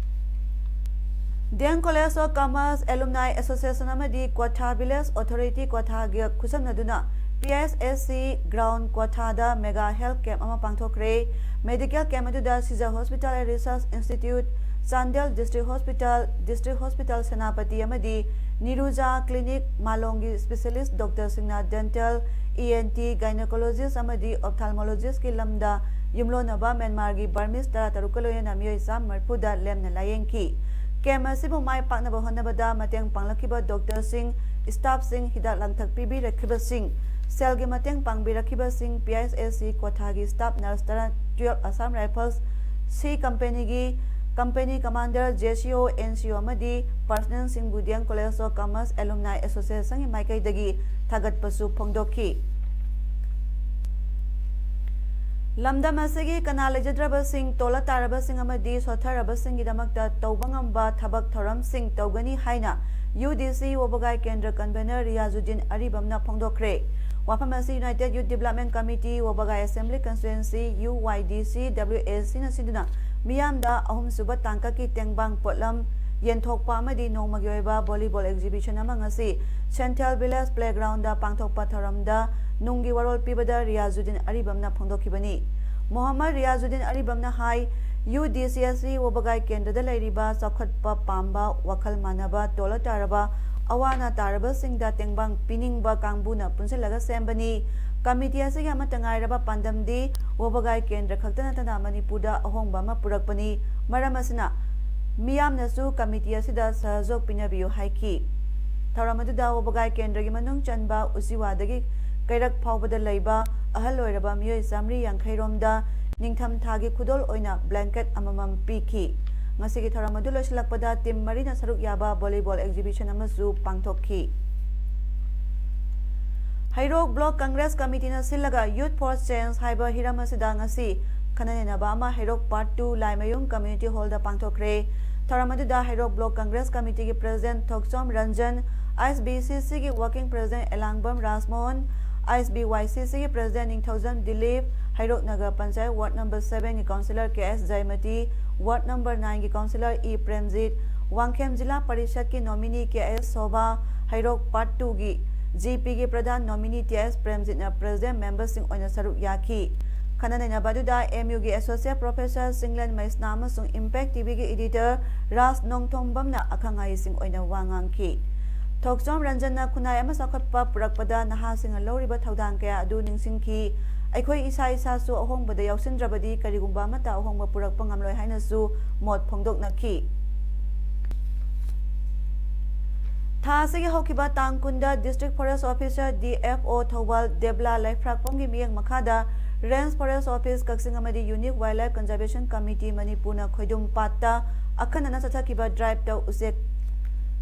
D M college of commerce alumni association ꯑꯃꯗꯤ ꯀ꯭ꯋꯥꯊꯥ ꯚꯤꯂꯦꯖ ꯑꯣꯊꯣꯔꯤꯇꯤ ꯀ꯭ꯋꯥꯊꯥꯒ ꯈꯨꯠꯁꯝꯅꯗꯨꯅ P H S C ground ꯀ꯭ꯋꯥꯊꯥꯗ ꯃꯦꯒꯥ ꯍꯦꯜꯊ ꯀꯦꯝꯞ ꯑꯃ ꯄꯥꯡꯊꯣꯛꯈ꯭ꯔꯦ꯫ ꯃꯦꯗꯤꯀꯦꯜ ꯀꯦꯝꯞ ꯑꯗꯨꯗ Shija hospital and research institute, Chandel district hospital, district hospital Senapati ꯑꯃꯗꯤ ꯅꯤꯔꯨꯖꯥ ꯀ꯭ꯂꯤꯅꯤꯛ, ꯃꯥꯂꯣꯝꯒꯤ ꯁ꯭ꯄꯦꯁꯤꯌꯦꯂꯤꯁꯠ ꯗꯣꯛꯇꯔꯁꯤꯡꯅ dental, E N T, gynaecologist ꯑꯃꯗꯤ ꯑꯣꯞꯊꯥꯜꯃꯣꯂꯣꯖꯤꯁꯠꯀꯤ ꯂꯝꯗ ꯌꯨꯝꯂꯣꯟꯅꯕ ꯃ꯭ꯌꯥꯟꯃꯥꯔꯒꯤ ꯕꯔꯃꯤꯁ ꯇꯔꯥꯇꯔꯨꯛꯀ ꯂꯣꯏꯅꯅ ꯃꯤꯑꯣꯏ ꯆꯥꯝꯃ ꯃꯔꯤꯐꯨꯗ ꯂꯦꯝꯅ ꯂꯥꯌꯦꯡꯈꯤ꯫ ꯀꯦꯝꯞ ꯑꯁꯤꯕꯨ ꯃꯥꯏ ꯄꯥꯛꯅꯕ ꯍꯣꯠꯅꯕꯗ ꯃꯇꯦꯡ ꯄꯥꯡꯂꯛꯈꯤꯕ ꯗꯣꯛꯇꯔꯁꯤꯡ, ꯁ꯭ꯇꯥꯐꯁꯤꯡ, ꯍꯤꯗꯥꯛ ꯂꯥꯡꯊꯛ ꯄꯤꯕꯤꯔꯛꯈꯤꯕꯁꯤꯡ, ꯁꯦꯜꯒꯤ ꯃꯇꯦꯡ ꯄꯥꯡꯕꯤꯔꯛꯈꯤꯕꯁꯤꯡ, ꯄꯤ ꯑꯩꯆ ꯑꯦꯁ ꯁꯤ ꯀ꯭ꯋꯥꯊꯥꯒꯤ ꯁ꯭ꯇꯥꯐ ꯅꯔꯁ ꯇꯔꯥ, ꯇꯨꯌꯦꯜꯐ ꯑꯁꯥꯝ ꯔꯥꯏꯐꯜꯁ, ꯁꯤ ꯀꯝꯄꯦꯅꯤꯒꯤ ꯀꯝꯄꯦꯅꯤ ꯀꯃꯥꯟꯗꯔ, ꯖꯦ ꯁꯤ ꯑꯣ, ꯑꯦꯟ ꯁꯤ ꯑꯣ ꯑꯃꯗꯤ ꯄꯥꯔꯁꯅꯦꯜꯁꯤꯡꯕꯨ D M college of commerce alumni ꯑꯦꯁꯣꯁꯤꯌꯦꯁꯟꯒꯤ ꯃꯥꯏꯀꯩꯗꯒꯤ ꯊꯥꯒꯠꯄꯁꯨ ꯐꯣꯡꯗꯣꯛꯈꯤ꯫ ꯂꯝꯗꯝ ꯑꯁꯤꯒꯤ ꯀꯅꯥ ꯂꯩꯖꯗ꯭ꯔꯕꯁꯤꯡ, ꯇꯣꯜꯂ ꯇꯥꯔꯕꯁꯤꯡ ꯑꯃꯗꯤ ꯁꯣꯠꯊꯔꯕꯁꯤꯡꯒꯤꯗꯃꯛꯇ ꯇꯧꯕ ꯉꯝꯕ ꯊꯕꯛ ꯊꯧꯔꯝꯁꯤꯡ ꯇꯧꯒꯅꯤ ꯍꯥꯏꯅ ꯌꯨ ꯗꯤ ꯁꯤ ꯋꯥꯕꯒꯥꯏ ꯀꯦꯟꯗ꯭ꯔ ꯀꯟꯚꯦꯅꯔ ꯔꯤꯌꯥꯖꯨꯗꯤꯟ ꯑꯔꯤꯕꯝꯅ ꯐꯣꯡꯗꯣꯛꯈ꯭ꯔꯦ꯫ ꯋꯥꯐꯝ ꯑꯁꯤ ꯌꯨꯅꯥꯏꯇꯦꯗ ꯌꯨꯊ ꯗꯤꯕꯦꯂꯞꯃꯦꯟꯠ ꯀꯃꯤꯇꯤ, ꯋꯥꯕꯒꯥꯏ ꯑꯦꯁꯦꯝꯕ꯭ꯂꯤ ꯀꯟꯁꯇꯤꯇ꯭ꯋꯦꯟꯁꯤ, ꯌꯨ ꯋꯥꯏ ꯗꯤ ꯁꯤ, ꯗꯕ꯭ꯂꯤꯎ ꯑꯦ ꯁꯤꯅ ꯁꯤꯟꯗꯨꯅ ꯃꯤꯌꯥꯝꯗ ꯑꯍꯨꯝꯁꯨꯕ ꯇꯥꯡꯀꯛꯀꯤ ꯇꯦꯡꯕꯥꯡ ꯄꯣꯠꯂꯝ ꯌꯦꯟꯊꯣꯛꯄ ꯑꯃꯗꯤ ꯅꯣꯡꯃꯒꯤ ꯑꯣꯏꯕ volleyball exhibition ꯑꯃ ꯉꯁꯤ Central Village Playgroundꯗ ꯄꯥꯡꯊꯣꯛꯄ ꯊꯧꯔꯝꯗ ꯅꯨꯡꯒꯤ ꯋꯥꯔꯣꯜ ꯄꯤꯕꯗ ꯔꯤꯌꯥꯖꯨꯗꯤꯟ ꯑꯔꯤꯕꯝꯅ ꯐꯣꯡꯗꯣꯛꯈꯤꯕꯅꯤ꯫ ꯃꯣꯍꯝꯃꯗ ꯔꯤꯌꯥꯖꯨꯗꯤꯟ ꯑꯔꯤꯕꯝꯅ ꯍꯥꯏ, UDCSC ꯋꯥꯕꯒꯥꯏ ꯀꯦꯟꯗ꯭ꯔꯗ ꯂꯩꯔꯤꯕ ꯆꯥꯎꯈꯠꯄ ꯄꯥꯝꯕ, ꯋꯥꯈꯜ ꯃꯥꯟꯅꯕ, ꯇꯣꯂ ꯇꯥꯔꯕ, ꯑꯋꯥ ꯑꯅꯥ ꯇꯥꯔꯕꯁꯤꯡꯗ ꯇꯦꯡꯕꯥꯡ ꯄꯤꯅꯤꯡꯕ ꯀꯥꯡꯕꯨꯅ ꯄꯨꯟꯁꯤꯜꯂꯒ ꯁꯦꯝꯕꯅꯤ꯫ ꯀꯃꯤꯇꯤ ꯑꯁꯤꯒꯤ ꯑꯃꯠꯇ ꯉꯥꯏꯔꯕ ꯄꯥꯟꯗꯝꯗꯤ ꯋꯥꯕꯒꯥꯏ ꯀꯦꯟꯗ꯭ꯔ ꯈꯛꯇ ꯅꯠꯇꯅ ꯃꯅꯤꯄꯨꯔꯗ ꯑꯍꯣꯡꯕ ꯑꯃ ꯄꯨꯔꯛꯄꯅꯤ꯫ ꯃꯔꯝ ꯑꯁꯤꯅ ꯃꯤꯌꯥꯝꯅꯁꯨ ꯀꯃꯤꯇꯤ ꯑꯁꯤꯗ ꯁꯍꯖꯣꯛ ꯄꯤꯅꯕꯤꯌꯨ ꯍꯥꯏꯈꯤ꯫ ꯊꯧꯔꯝ ꯑꯗꯨꯗ ꯋꯥꯕꯒꯥꯏ ꯀꯦꯟꯗ꯭ꯔꯒꯤ ꯃꯅꯨꯡ ꯆꯟꯕ ꯎꯆꯤꯋꯥꯗꯒꯤ ꯀꯩꯔꯛ ꯐꯥꯎꯕꯗ ꯂꯩꯕ ꯑꯍꯜ ꯑꯣꯏꯔꯕ ꯃꯤꯑꯣꯏ ꯆꯥꯃꯔꯤ ꯌꯥꯡꯈꯩ ꯔꯣꯝꯗ ꯅꯤꯡꯊꯝ ꯊꯥꯒꯤ ꯈꯨꯗꯣꯜ ꯑꯣꯏꯅ blanket ꯑꯃꯃꯝ ꯄꯤꯈꯤ꯫ ꯉꯁꯤꯒꯤ ꯊꯧꯔꯝ ꯑꯗꯨ ꯂꯣꯏꯁꯤꯜꯂꯛꯄꯗ team ꯃꯔꯤꯅ ꯁꯔꯨꯛ ꯌꯥꯕ volleyball exhibition ꯑꯃꯁꯨ ꯄꯥꯡꯊꯣꯛꯈꯤ꯫ ꯍꯩꯔꯣꯛ Block Congress Committeeꯅ ꯁꯤꯜꯂꯒ Youth for Change ꯍꯥꯏꯕ ꯍꯤꯔꯝ ꯑꯁꯤꯗ ꯉꯁꯤ ꯈꯟꯅ ꯅꯩꯅꯕ ꯑꯃ ꯍꯩꯔꯣꯛ Part Two ꯂꯥꯏꯃꯌꯨꯝ Community Hallꯗ ꯄꯥꯡꯊꯣꯛꯈ꯭ꯔꯦ꯫ ꯊꯧꯔꯝ ꯑꯗꯨꯗ ꯍꯩꯔꯣꯛ Block Congress Committeeꯒꯤ President ꯊꯣꯛꯆꯣꯝ ꯔꯟꯖꯟ, ISBCCꯒꯤ Working President ꯑꯦꯂꯥꯡꯕꯝ ꯔꯥꯖꯃꯣꯍꯟ, ISBYCCꯒꯤ President Ningthoujam Dilip, Heirok Nagar panchayat Ward Number Sevenꯒꯤ Councillor K S Jayamati, Ward Number Nineꯒꯤ Councillor ꯏ ꯄ꯭ꯔꯦꯝꯖꯤꯠ, ꯋꯥꯡꯈꯦꯝ ꯖꯤꯂꯥ ꯄꯔꯤꯁꯠꯀꯤ nominee K S Sobha, Heirok Part Twoꯒꯤ GPꯒꯤ ꯄ꯭ꯔꯙꯥꯟ nominee ꯇꯤ ꯑꯦꯁ ꯄ꯭ꯔꯦꯝꯖꯤꯠꯅ president memberꯁꯤꯡ ꯑꯣꯏꯅ ꯁꯔꯨꯛ ꯌꯥꯈꯤ꯫ ꯈꯟꯅ ꯅꯩꯅꯕ ꯑꯗꯨꯗ MUꯒꯤ Associate Professor ꯆꯤꯡꯂꯦꯟ ꯃꯩꯁꯅꯥ ꯑꯃꯁꯨꯡ Impact TVꯒꯤ editor ꯔꯥꯖ ꯅꯣꯡꯊꯣꯝꯕꯝꯅ ꯑꯈꯪ ꯑꯍꯩꯁꯤꯡ ꯑꯣꯏꯅ ꯋꯥ ꯉꯥꯡꯈꯤ꯫ ꯊꯣꯛꯆꯣꯝ ꯔꯟꯖꯟꯅ ꯈꯨꯟꯅꯥꯏ ꯑꯃ ꯆꯥꯎꯈꯠꯄ ꯄꯨꯔꯛꯄꯗ ꯅꯍꯥꯁꯤꯡꯅ ꯂꯧꯔꯤꯕ ꯊꯧꯗꯥꯡ ꯀꯌꯥ ꯑꯗꯨ ꯅꯤꯡꯁꯤꯡꯈꯤ꯫ ꯑꯩꯈꯣꯏ ꯏꯁꯥ ꯏꯁꯥꯁꯨ ꯑꯍꯣꯡꯕꯗ ꯌꯥꯎꯁꯤꯟꯗ꯭ꯔꯕꯗꯤ ꯀꯔꯤꯒꯨꯝꯕ ꯑꯃꯠꯇ ꯑꯍꯣꯡꯕ ꯄꯨꯔꯛꯄ ꯉꯝꯂꯣꯏ ꯍꯥꯏꯅꯁꯨ ꯃꯣꯠ ꯐꯣꯡꯗꯣꯛꯅꯈꯤ꯫ ꯊꯥ ꯑꯁꯤꯒꯤ ꯍꯧꯈꯤꯕ ꯇꯥꯡ ꯀꯨꯟꯗ District Forest Officer, DFO, Thoubal ꯗꯦꯕꯂꯥ ꯂꯩꯐ꯭ꯔꯥꯛꯄꯝꯒꯤ ꯃꯤꯠꯌꯦꯡ ꯃꯈꯥꯗ Range Forest Office ꯀꯛꯆꯤꯡ ꯑꯃꯗꯤ Unique Wildlife Conservation Committee ꯃꯅꯤꯄꯨꯔꯅ ꯈꯣꯏꯗꯨꯝ ꯄꯥꯠꯇ ꯑꯈꯟꯅꯅ ꯆꯠꯊꯈꯤꯕ driveꯇ ꯎꯆꯦꯛ,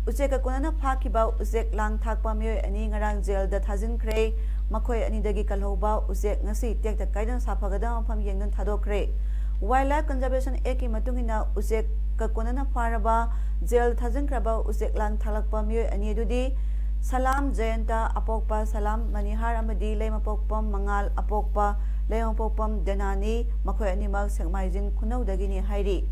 ꯎꯆꯦꯛꯀ ꯀꯣꯟꯅꯅ ꯐꯥꯈꯤꯕ ꯎꯆꯦꯛ ꯂꯥꯡ ꯊꯥꯛꯄ ꯃꯤꯑꯣꯏ ꯑꯅꯤ ꯉꯔꯥꯡ jailꯗ ꯊꯥꯖꯤꯟꯈ꯭ꯔꯦ꯫ ꯃꯈꯣꯏ ꯑꯅꯤꯗꯒꯤ ꯀꯜꯍꯧꯕ ꯎꯆꯦꯛ ꯉꯁꯤ ꯇꯦꯛꯇ ꯀꯥꯏꯗꯅ ꯁꯥꯐꯒꯗꯕ ꯃꯐꯝ ꯌꯦꯡꯗꯨꯅ ꯊꯥꯗꯣꯛꯈ꯭ꯔꯦ꯫ Wildlife Conservation Actꯀꯤ ꯃꯇꯨꯡ ꯏꯟꯅ ꯎꯆꯦꯛꯀ ꯀꯣꯟꯅꯅ ꯐꯥꯔꯕ, jail ꯊꯥꯖꯤꯟꯈ꯭ꯔꯕ ꯎꯆꯦꯛ ꯂꯥꯡ ꯊꯥꯛꯂꯛꯄ ꯃꯤꯑꯣꯏ ꯑꯅꯤ ꯑꯗꯨꯗꯤ ꯁꯂꯥꯝ ꯖꯌꯟꯇ ꯑꯄꯣꯛꯄ ꯁꯂꯥꯝ ꯃꯅꯤꯍꯥꯔ ꯑꯃꯗꯤ ꯂꯩꯃꯄꯣꯛꯄꯝ ꯃꯉꯥꯜ ꯑꯄꯣꯛꯄ ꯂꯩꯃꯄꯣꯛꯄꯝ ꯗꯦꯅꯥꯅꯤ, ꯃꯈꯣꯏ ꯑꯅꯤꯃꯛ ꯁꯦꯛꯃꯥꯏꯖꯤꯡ ꯈꯨꯅꯧꯗꯒꯤꯅꯤ ꯍꯥꯏꯔꯤ꯫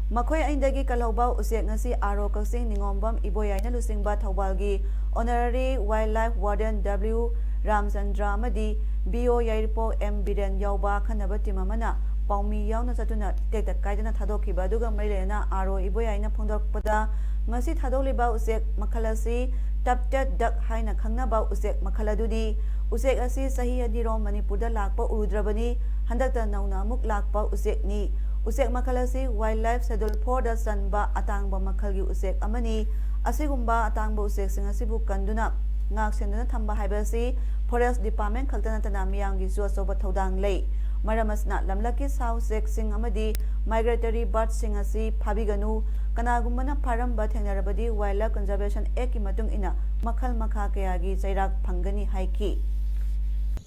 ꯃꯈꯣꯏ ꯑꯅꯤꯗꯒꯤ ꯀꯜꯍꯧꯕ ꯎꯆꯦꯛ ꯉꯁꯤ ꯑꯥꯔ ꯑꯣ ꯀꯛꯆꯤꯡ ꯅꯤꯉꯣꯝꯕꯝ ꯏꯕꯣꯌꯥꯏꯅ ꯂꯨꯆꯤꯡꯕ ꯊꯧꯕꯥꯜꯒꯤ Honorary Wildlife Warden W ꯔꯥꯝꯆꯟꯗ꯭ꯔ ꯑꯃꯗꯤ ꯕꯤ ꯑꯣ ꯌꯥꯏꯔꯤꯄꯣꯛ ꯑꯦꯝ ꯕꯤꯔꯦꯟ ꯌꯥꯎꯕ ꯑꯈꯟꯅꯕ ꯇꯤꯝ ꯑꯃꯅ ꯄꯥꯎꯃꯤ ꯌꯥꯎꯅ ꯆꯠꯇꯨꯅ ꯇꯦꯛꯇ ꯀꯥꯏꯗꯅ ꯊꯥꯗꯣꯛꯈꯤꯕ ꯑꯗꯨꯒ ꯃꯔꯤ ꯂꯩꯅꯅ ꯑꯥꯔ ꯑꯣ ꯏꯕꯣꯌꯥꯏꯅ ꯐꯣꯡꯗꯣꯔꯛꯄꯗ, ꯉꯁꯤ ꯊꯥꯗꯣꯛꯂꯤꯕ ꯎꯆꯦꯛ ꯃꯈꯜ ꯑꯁꯤ Tufted Duck ꯍꯥꯏꯅ ꯈꯪꯅꯕ ꯎꯆꯦꯛ ꯃꯈꯜ ꯑꯗꯨꯅꯤ꯫ ꯎꯆꯦꯛ ꯑꯁꯤ ꯆꯍꯤ ꯑꯅꯤꯔꯣꯝ ꯃꯅꯤꯄꯨꯔꯗ ꯂꯥꯛꯄ ꯎꯔꯨꯗ꯭ꯔꯕꯅꯤ꯫ ꯍꯟꯗꯛꯇ ꯅꯧꯅ ꯑꯃꯨꯛ ꯂꯥꯛꯄ ꯎꯆꯦꯛꯅꯤ꯫ ꯎꯆꯦꯛ ꯃꯈꯜ ꯑꯁꯤ Wildlife Schedule four ꯗ ꯆꯟꯕ ꯑꯇꯥꯡꯕ ꯃꯈꯜꯒꯤ ꯎꯆꯦꯛ ꯑꯃꯅꯤ꯫ ꯑꯁꯤꯒꯨꯝꯕ ꯑꯇꯥꯡꯕ ꯎꯆꯦꯛꯁꯤꯡ ꯑꯁꯤꯕꯨ ꯀꯟꯗꯨꯅ ꯉꯥꯛ ꯁꯦꯟꯗꯨꯅ ꯊꯝꯕ ꯍꯥꯏꯕ ꯑꯁꯤ Forest Department ꯈꯛꯇ ꯅꯠꯇꯅ ꯃꯤꯌꯥꯝꯒꯤꯁꯨ ꯑꯆꯧꯕ ꯊꯧꯗꯥꯡ ꯂꯩ꯫ ꯃꯔꯝ ꯑꯁꯤꯅ ꯂꯝꯂꯛꯀꯤ ꯁꯥ ꯎꯆꯦꯛꯁꯤꯡ ꯑꯃꯗꯤ migratory bird ꯁꯤꯡ ꯑꯁꯤ ꯐꯥꯕꯤꯒꯅꯨ꯫ ꯀꯅꯥꯒꯨꯝꯕꯅ ꯐꯥꯔꯝꯕ ꯊꯦꯡꯅꯔꯕꯗꯤ Wildlife Conservation Act ꯀꯤ ꯃꯇꯨꯡ ꯏꯟꯅ ꯃꯈꯜ ꯃꯈꯥ ꯀꯌꯥꯒꯤ ꯆꯩꯔꯥꯛ ꯐꯪꯒꯅꯤ ꯍꯥꯏꯈꯤ꯫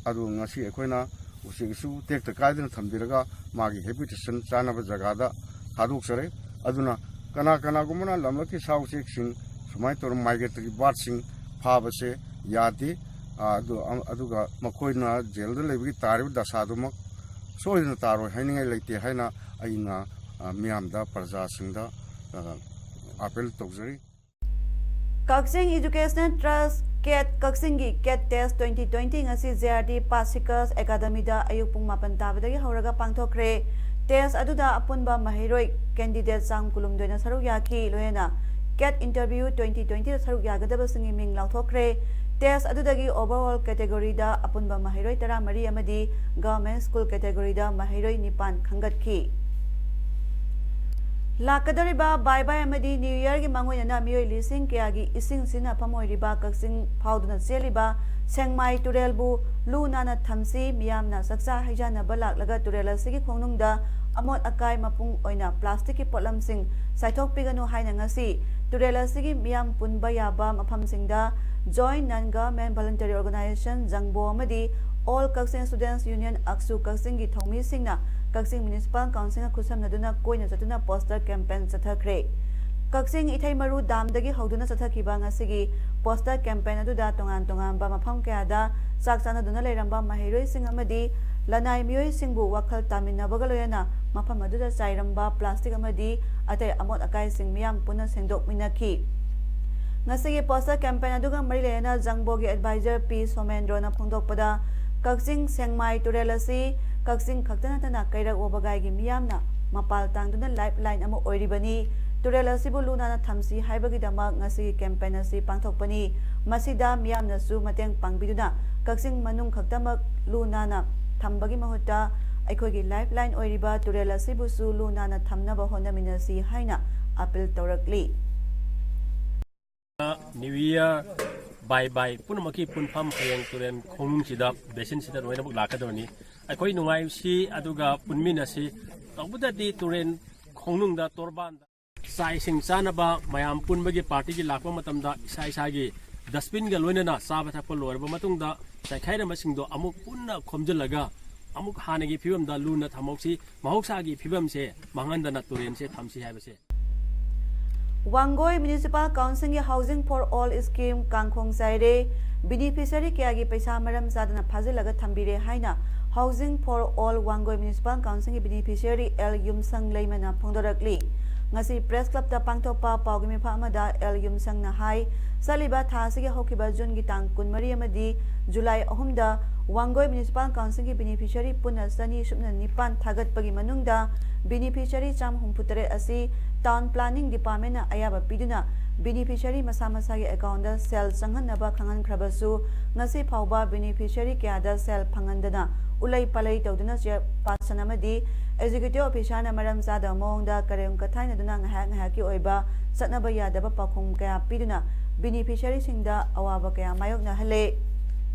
ꯑꯗꯨ ꯉꯁꯤ ꯑꯩꯈꯣꯏꯅ ꯎꯆꯦꯛꯁꯨ ꯇꯦꯛꯇ ꯀꯥꯏꯗꯅ ꯊꯝꯕꯤꯔꯒ ꯃꯥꯒꯤ habitation ꯆꯥꯅꯕ ꯖꯒꯥꯗ ꯊꯥꯗꯣꯛꯆꯔꯦ꯫ ꯑꯗꯨꯅ ꯀꯅꯥ ꯀꯅꯥꯒꯨꯝꯕꯅ ꯂꯝꯂꯛꯀꯤ ꯁꯥ ꯎꯆꯦꯛꯁꯤꯡ ꯁꯨꯃꯥꯏꯅ ꯇꯧꯔ migratory bird ꯁꯤꯡ ꯐꯥꯕꯁꯦ ꯌꯥꯗꯦ꯫ ꯑꯗꯨ ꯑꯗꯨꯒ ꯃꯈꯣꯏꯅ ꯖꯦꯜꯗ ꯂꯩꯕꯒꯤ ꯇꯥꯔꯤꯕ ꯗꯁꯥꯗꯨꯃꯛ ꯁꯣꯏꯗꯅ ꯇꯥꯔꯣꯏ ꯍꯥꯏꯅꯤꯡꯉꯥꯏ ꯂꯩꯇꯦ ꯍꯥꯏꯅ ꯑꯩꯅ ꯃꯤꯌꯥꯝꯗ, ꯄ꯭ꯔꯖꯥꯁꯤꯡꯗ appeal ꯇꯧꯖꯔꯤ꯫ ꯀꯛꯆꯤꯡ Educational Trust, ꯀꯦꯠ, ꯀꯛꯆꯤꯡꯒꯤ ꯀꯦꯠ ꯇꯦꯁ twenty twenty ꯉꯁꯤ ꯖꯦ ꯑꯥꯔ ꯗꯤ ꯄꯥꯁꯤꯀꯁ ꯑꯦꯀꯥꯗꯃꯤꯗ ꯑꯌꯨꯛ ꯄꯨꯡ ꯃꯥꯄꯟ ꯇꯥꯕꯗꯒꯤ ꯍꯧꯔꯒ ꯄꯥꯡꯊꯣꯛꯈ꯭ꯔꯦ꯫ ꯇꯦꯁ ꯑꯗꯨꯗ ꯑꯄꯨꯟꯕ ꯃꯍꯩꯔꯣꯏ candidate ꯆꯥꯝ ꯀꯨꯟꯍꯨꯝꯗꯣꯏꯅ ꯁꯔꯨꯛ ꯌꯥꯈꯤ꯫ ꯂꯣꯏꯅꯅ ꯀꯦꯠ interview twenty twenty ꯗ ꯁꯔꯨꯛ ꯌꯥꯒꯗꯕꯁꯤꯡꯒꯤ ꯃꯤꯡ ꯂꯥꯎꯊꯣꯛꯈ꯭ꯔꯦ꯫ ꯇꯦꯁ ꯑꯗꯨꯗꯒꯤ overall category ꯗ ꯑꯄꯨꯟꯕ ꯃꯍꯩꯔꯣꯏ ꯇꯔꯥꯃꯔꯤ ꯑꯃꯗꯤ Government School category ꯗ ꯃꯍꯩꯔꯣꯏ ꯅꯤꯄꯥꯟ ꯈꯟꯒꯠꯈꯤ꯫ ꯂꯥꯛꯀꯗꯧꯔꯤꯕ ꯕꯥꯏ ꯕꯥꯏ ꯑꯃꯗꯤ New Year ꯒꯤ ꯃꯥꯡꯑꯣꯏꯅꯅ ꯃꯤꯑꯣꯏ ꯂꯤꯁꯤꯡ ꯀꯌꯥꯒꯤ ꯏꯁꯤꯡ ꯁꯤꯖꯤꯟꯅꯐꯝ ꯑꯣꯏꯔꯤꯕ ꯀꯛꯆꯤꯡ ꯐꯥꯎꯗꯨꯅ ꯆꯦꯜꯂꯤꯕ ꯁꯦꯡꯃꯥꯏ ꯇꯨꯔꯦꯜꯕꯨ ꯂꯨ ꯅꯥꯟꯅ ꯊꯝꯁꯤ꯫ ꯃꯤꯌꯥꯝꯅ ꯆꯥꯛꯆꯥ ꯍꯩꯖꯥꯟꯅꯕ ꯂꯥꯛꯂꯒ ꯇꯨꯔꯦꯜ ꯑꯁꯤꯒꯤ ꯈꯣꯡꯅꯨꯡꯗ ꯑꯃꯣꯠ ꯑꯀꯥꯏ ꯃꯄꯨꯡ ꯑꯣꯏꯅ plastic ꯀꯤ ꯄꯣꯠꯂꯝꯁꯤꯡ ꯆꯥꯏꯊꯣꯛꯄꯤꯒꯅꯨ ꯍꯥꯏꯅ ꯉꯁꯤ ꯇꯨꯔꯦꯜ ꯑꯁꯤꯒꯤ ꯃꯤꯌꯥꯝ ꯄꯨꯟꯕ ꯌꯥꯕ ꯃꯐꯝꯁꯤꯡꯗ Joint Non Government Voluntary Organisation, ꯖꯪꯕꯣ, ꯑꯃꯗꯤ All Kachin Students Union, ꯑꯛꯁꯨ, ꯀꯛꯆꯤꯡꯒꯤ ꯊꯧꯃꯤꯁꯤꯡꯅ ꯀꯛꯆꯤꯡ Municipal Council ꯒ ꯈꯨꯠꯁꯝꯅꯗꯨꯅ ꯀꯣꯏꯅ ꯆꯠꯇꯨꯅ poster campaign ꯆꯠꯊꯈ꯭ꯔꯦ꯫ ꯀꯛꯆꯤꯡ ꯏꯊꯩꯃꯔꯨ dam ꯗꯒꯤ ꯍꯧꯗꯨꯅ ꯆꯠꯊꯈꯤꯕ ꯉꯁꯤꯒꯤ ꯄꯣꯁꯇꯔ ꯀꯦꯝꯄꯦꯟ ꯑꯗꯨꯗ ꯇꯣꯉꯥꯟ ꯇꯣꯉꯥꯟꯕ ꯃꯐꯝ ꯀꯌꯥꯗ ꯆꯥꯛ ꯆꯥꯅꯗꯨꯅ ꯂꯩꯔꯝꯕ ꯃꯍꯩꯔꯣꯏꯁꯤꯡ ꯑꯃꯗꯤ ꯂꯅꯥꯏ ꯃꯤꯑꯣꯏꯁꯤꯡꯕꯨ ꯋꯥꯈꯜ ꯇꯥꯃꯤꯟꯅꯕꯒ ꯂꯣꯏꯅꯅ ꯃꯐꯝ ꯑꯗꯨꯗ ꯆꯥꯏꯔꯝꯕ ꯄ꯭ꯂꯥꯁꯇꯤꯛ ꯑꯃꯗꯤ ꯑꯇꯩ ꯑꯃꯣꯠ ꯑꯀꯥꯏꯁꯤꯡ ꯃꯤꯌꯥꯝ ꯄꯨꯟꯅ ꯁꯦꯡꯗꯣꯛꯃꯤꯟꯅꯈꯤ꯫ ꯉꯁꯤꯒꯤ ꯄꯣꯁꯇꯔ ꯀꯦꯝꯄꯦꯟ ꯑꯗꯨꯒ ꯃꯔꯤ ꯂꯩꯅꯅ ꯖꯪꯕꯣꯒꯤ ꯑꯦꯗꯚꯥꯏꯖꯔ ꯄꯤ ꯁꯣꯃꯦꯟꯗ꯭ꯔꯣꯅ ꯐꯣꯡꯗꯣꯛꯄꯗ, ꯀꯛꯆꯤꯡ, ꯁꯦꯡꯃꯥꯏ ꯇꯨꯔꯦꯜ ꯑꯁꯤ ꯀꯛꯆꯤꯡ ꯈꯛꯇ ꯅꯠꯇꯅ ꯀꯩꯔꯛ ꯋꯥꯕꯒꯥꯏꯒꯤ ꯃꯤꯌꯥꯝꯅ ꯃꯄꯥꯜ ꯇꯥꯡꯗꯨꯅ ꯂꯥꯏꯐ ꯂꯥꯏꯟ ꯑꯃ ꯑꯣꯏꯔꯤꯕꯅꯤ꯫ ꯇꯨꯔꯦꯜ ꯑꯁꯤꯕꯨ ꯂꯨ ꯅꯥꯟꯅ ꯊꯝꯁꯤ ꯍꯥꯏꯕꯒꯤꯗꯃꯛ ꯉꯁꯤꯒꯤ ꯀꯦꯝꯄꯦꯟ ꯑꯁꯤ ꯄꯥꯡꯊꯣꯛꯄꯅꯤ꯫ ꯃꯁꯤꯗ ꯃꯤꯌꯥꯝꯅꯁꯨ ꯃꯇꯦꯡ ꯄꯥꯡꯕꯤꯗꯨꯅ ꯀꯛꯆꯤꯡ ꯃꯅꯨꯡ ꯈꯛꯇꯃꯛ ꯂꯨ ꯅꯥꯟꯅ ꯊꯝꯕꯒꯤ ꯃꯍꯨꯠꯇ ꯑꯩꯈꯣꯏꯒꯤ ꯂꯥꯏꯐ ꯂꯥꯏꯟ ꯑꯣꯏꯔꯤꯕ ꯇꯨꯔꯦꯜ ꯑꯁꯤꯕꯨꯁꯨ ꯂꯨ ꯅꯥꯟꯅ ꯊꯝꯅꯕ ꯍꯣꯠꯅꯃꯤꯟꯅꯁꯤ ꯍꯥꯏꯅ appeal ꯇꯧꯔꯛꯂꯤ꯫ New Year, bye bye, ꯄꯨꯝꯅꯃꯛꯀꯤ ꯄꯨꯟꯐꯝ ꯍꯌꯦꯡ ꯇꯨꯔꯦꯟ ꯈꯣꯡꯅꯨꯡꯁꯤꯗ, ꯕꯦꯁꯤꯟꯁꯤꯗ ꯂꯣꯏꯅꯃꯛ ꯂꯥꯛꯀꯗꯕꯅꯤ꯫ ꯑꯩꯈꯣꯏ ꯅꯨꯡꯉꯥꯏꯁꯤ ꯑꯗꯨꯒ ꯄꯨꯟꯃꯤꯟꯅꯁꯤ꯫ ꯇꯧꯕꯗꯗꯤ ꯇꯨꯔꯦꯟ ꯈꯣꯡꯅꯨꯡꯗ, ꯇꯣꯔꯕꯥꯟꯗ ꯆꯥꯛ ꯏꯁꯤꯡ ꯆꯥꯅꯕ ꯃꯌꯥꯝ ꯄꯨꯟꯕꯒꯤ ꯄꯥꯔꯇꯤꯒꯤ ꯂꯥꯛꯄ ꯃꯇꯝꯗ ꯏꯁꯥ ꯏꯁꯥꯒꯤ ꯗꯁꯕꯤꯟꯒ ꯂꯣꯏꯅꯅ ꯆꯥꯕ ꯊꯛꯄ ꯂꯣꯏꯔꯕ ꯃꯇꯨꯡꯗ ꯆꯥꯏꯈꯥꯏꯔꯝꯕꯁꯤꯡꯗꯣ ꯑꯃꯨꯛ ꯄꯨꯟꯅ ꯈꯣꯝꯖꯤꯜꯂꯒ ꯑꯃꯨꯛ ꯍꯥꯟꯅꯒꯤ ꯐꯤꯕꯝꯗ ꯂꯨꯅ ꯊꯝꯍꯧꯁꯤ꯫ ꯃꯍꯧꯁꯥꯒꯤ ꯐꯤꯕꯝꯁꯦ ꯃꯥꯡꯍꯟꯗꯅ ꯇꯨꯔꯦꯟꯁꯦ ꯊꯝꯁꯤ ꯍꯥꯏꯕꯁꯦ꯫ ꯋꯥꯡꯒꯣꯏ ꯃ꯭ꯌꯨꯅꯤꯁꯤꯄꯥꯜ ꯀꯥꯎꯟꯁꯤꯜꯒꯤ Housing for All scheme ꯀꯥꯡꯈꯣꯡ ꯆꯥꯏꯔꯦ꯫ ꯕꯤꯅꯤꯐꯤꯁꯔꯤ ꯀꯌꯥꯒꯤ ꯄꯩꯁꯥ ꯃꯔꯝ ꯆꯥꯗꯅ ꯐꯥꯖꯤꯜꯂꯒ ꯊꯝꯕꯤꯔꯦ ꯍꯥꯏꯅ Housing for All Wangoi municipal ꯀꯥꯎꯟꯁꯤꯜꯒꯤ ꯕꯤꯅꯤꯐꯤꯁꯔꯤ ꯑꯦꯜ ꯌꯨꯝꯁꯪ ꯂꯩꯃꯅ ꯐꯣꯡꯗꯣꯔꯛꯂꯤ꯫ ꯉꯁꯤ ꯄ꯭ꯔꯦꯁ ꯀ꯭ꯂꯕꯇ ꯄꯥꯡꯊꯣꯛꯄ ꯄꯥꯎꯒꯤ ꯃꯤꯐꯝ ꯑꯃꯗ ꯑꯦꯜ ꯌꯨꯝꯁꯪꯅ ꯍꯥꯏ, ꯆꯠꯂꯤꯕ ꯊꯥ ꯑꯁꯤꯒꯤ ꯍꯧꯈꯤꯕ ꯖꯨꯟꯒꯤ ꯇꯥꯡ ꯀꯨꯟꯃꯔꯤ ꯑꯃꯗꯤ ꯖꯨꯂꯥꯏ ꯑꯍꯨꯝꯗ ꯋꯥꯡꯒꯣꯏ ꯃ꯭ꯌꯨꯅꯤꯁꯤꯄꯥꯜ ꯀꯥꯎꯟꯁꯤꯜꯒꯤ ꯕꯤꯅꯤꯐꯤꯁꯔꯤ ꯄꯨꯟꯅ ꯆꯅꯤ ꯁꯨꯞꯅ ꯅꯤꯄꯥꯟ ꯊꯥꯒꯠꯄꯒꯤ ꯃꯅꯨꯡꯗ ꯕꯤꯅꯤꯐꯤꯁꯔꯤ ꯆꯥꯝ ꯍꯨꯝꯐꯨ ꯇꯔꯦꯠ ꯑꯁꯤ ꯇꯥꯎꯟ ꯄ꯭ꯂꯥꯅꯤꯡ ꯗꯤꯄꯥꯔꯠꯃꯦꯟꯅ ꯑꯌꯥꯕ ꯄꯤꯗꯨꯅ ꯕꯤꯅꯤꯐꯤꯁꯔꯤ ꯃꯁꯥ ꯃꯁꯥꯒꯤ ꯑꯦꯀꯥꯎꯟꯗ ꯁꯦꯜ ꯆꯪꯍꯟꯅꯕ ꯈꯪꯍꯟꯈ꯭ꯔꯕꯁꯨ, ꯉꯁꯤ ꯐꯥꯎꯕ ꯕꯤꯅꯤꯐꯤꯁꯔꯤ ꯀꯌꯥꯗ ꯁꯦꯜ ꯐꯪꯍꯟꯗꯅ ꯎꯂꯩ ꯄꯥꯂꯩ ꯇꯧꯗꯨꯅ ꯆꯤꯌꯔꯄꯥꯔꯁꯟ ꯑꯃꯗꯤ ꯑꯦꯛꯖꯤꯀ꯭ꯌꯨꯇꯤꯚ ꯑꯣꯐꯤꯁꯥꯔꯅ ꯃꯔꯝ ꯆꯥꯗꯕ ꯃꯑꯣꯡꯗ ꯀꯔꯦꯝ ꯀꯊꯥꯏꯅꯗꯨꯅ ꯉꯥꯏꯍꯥꯛ ꯉꯥꯏꯍꯥꯛꯀꯤ ꯑꯣꯏꯕ ꯆꯠꯅꯕ ꯌꯥꯗꯕ ꯄꯥꯎꯈꯨꯝ ꯀꯌꯥ ꯄꯤꯗꯨꯅ ꯕꯤꯅꯤꯐꯤꯁꯔꯤꯁꯤꯡꯗ ꯑꯋꯥꯕ ꯀꯌꯥ ꯃꯥꯌꯣꯛꯅꯍꯜꯂꯦ꯫